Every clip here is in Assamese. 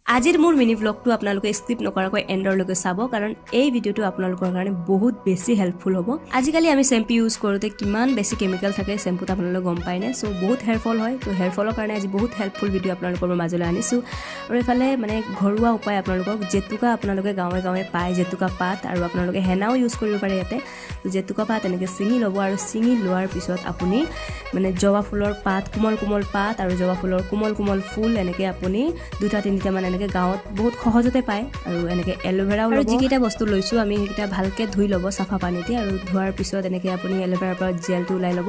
আজিৰ মোৰ মিনি ভ্লগটো আপোনালোকে স্কিপ নকৰাকৈ এণ্ডৰলৈকে চাব, কাৰণ এই ভিডিঅ'টো আপোনালোকৰ কাৰণে বহুত বেছি হেল্পফুল হ'ব। আজিকালি আমি চেম্পু ইউজ কৰোঁতে কিমান বেছি কেমিকেল থাকে চেম্পুত, আপোনালোকে গম পায়নে? চ' বহুত হেয়াৰ ফল হয়। ত' হেয়াৰ ফলৰ কাৰণে আজি বহুত হেল্পফুল ভিডিঅ' আপোনালোকৰ মই মাজলৈ আনিছোঁ। আৰু এইফালে মানে ঘৰুৱা উপায় আপোনালোকক, জেতুকা আপোনালোকে গাঁৱে গাঁৱে পায়, জেতুকা পাত আৰু আপোনালোকে হেনাও ইউজ কৰিব পাৰে ইয়াতে। ত' জেতুকা পাত এনেকৈ ছিঙি ল'ব আৰু ছিঙি লোৱাৰ পিছত আপুনি মানে জবা ফুলৰ পাত, কোমল কোমল পাত আৰু জবা ফুলৰ কোমল কোমল ফুল এনেকৈ আপুনি দুটা তিনিটামান এনেকৈ গাঁৱত বহুত সহজতে পায় আৰু এনেকৈ এল'ভেৰাও আৰু যিকেইটা বস্তু লৈছোঁ আমি, সেইকেইটা ভালকৈ ধুই ল'ব চাফা পানীতে। আৰু ধোৱাৰ পিছত এনেকৈ আপুনি এল'ভেৰাৰ পৰা জেলটো ওলাই ল'ব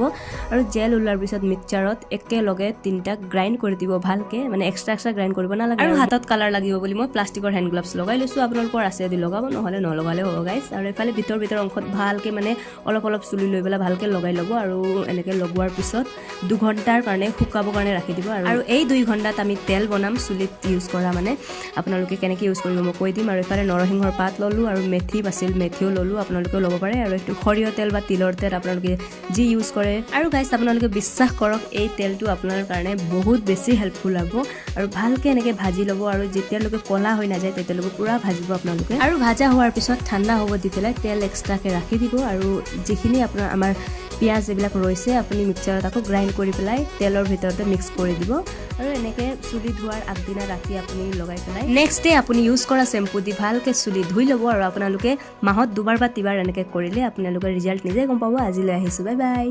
আৰু জেল ওলোৱাৰ পিছত মিক্সাৰত একেলগে তিনিটা গ্ৰাইণ্ড কৰি দিব ভালকৈ, মানে এক্সট্ৰা এক্সট্ৰা গ্ৰাইণ্ড কৰিব নালাগে। আৰু হাতত কালাৰ লাগিব বুলি মই প্লাষ্টিকৰ হেণ্ড গ্লাভছ লগাই লৈছোঁ। আপোনালোকৰ আছে যদি লগাব, নহ'লে নলগালেও হ'ব গাইছ। আৰু এইফালে ভিতৰ ভিতৰ অংশত ভালকৈ মানে অলপ অলপ চুলি লৈ পেলাই ভালকৈ লগাই ল'ব আৰু এনেকৈ লগোৱাৰ পিছত 2 ঘণ্টাৰ কাৰণে শুকাবৰ কাৰণে ৰাখি দিব। আৰু এই 2 ঘণ্টাত আমি তেল বনাম চুলিত ইউজ কৰা। মানে আপোনালোকে কেনেকৈ ইউজ কৰিব মই কৈ দিম। আৰু এইফালে নৰসিংহৰ পাত ল'লোঁ আৰু মেথি আছিল, মেথিও ল'লোঁ, আপোনালোকেও ল'ব পাৰে। আৰু এইটো সৰিয়হ তেল বা তিলৰ তেল, আপোনালোকে যি ইউজ কৰে। আৰু গাইছ, আপোনালোকে বিশ্বাস কৰক, এই তেলটো আপোনাৰ কাৰণে বহুত বেছি হেল্পফুল হ'ব। আৰু ভালকৈ এনেকৈ ভাজি ল'ব আৰু যেতিয়ালৈকে ক'লা হৈ নাযায়, তেতিয়ালৈকে পূৰা ভাজিব আপোনালোকে। আৰু ভাজা হোৱাৰ পিছত ঠাণ্ডা হ'ব দি পেলাই তেল এক্সট্ৰাকৈ ৰাখি দিব। আৰু যিখিনি আপোনাৰ আমাৰ পিঁয়াজ এইবিলাক ৰৈছে, আপুনি মিক্সাৰত আকৌ গ্ৰাইণ্ড কৰি পেলাই তেলৰ ভিতৰতে মিক্স কৰি দিব। আৰু এনেকৈ চুলি ধোৱাৰ আগদিনা ৰাতি আপুনি লগাই পেলাই নেক্সট ডে আপুনি ইউজ কৰা চেম্পু দি ভালকৈ চুলি ধুই ল'ব। আৰু আপোনালোকে মাহত দুবাৰ বা তিনিবাৰ এনেকৈ কৰিলে আপোনালোকে ৰিজাল্ট নিজে গম পাব। আজিলৈ আহিছোঁ, বাই বাই।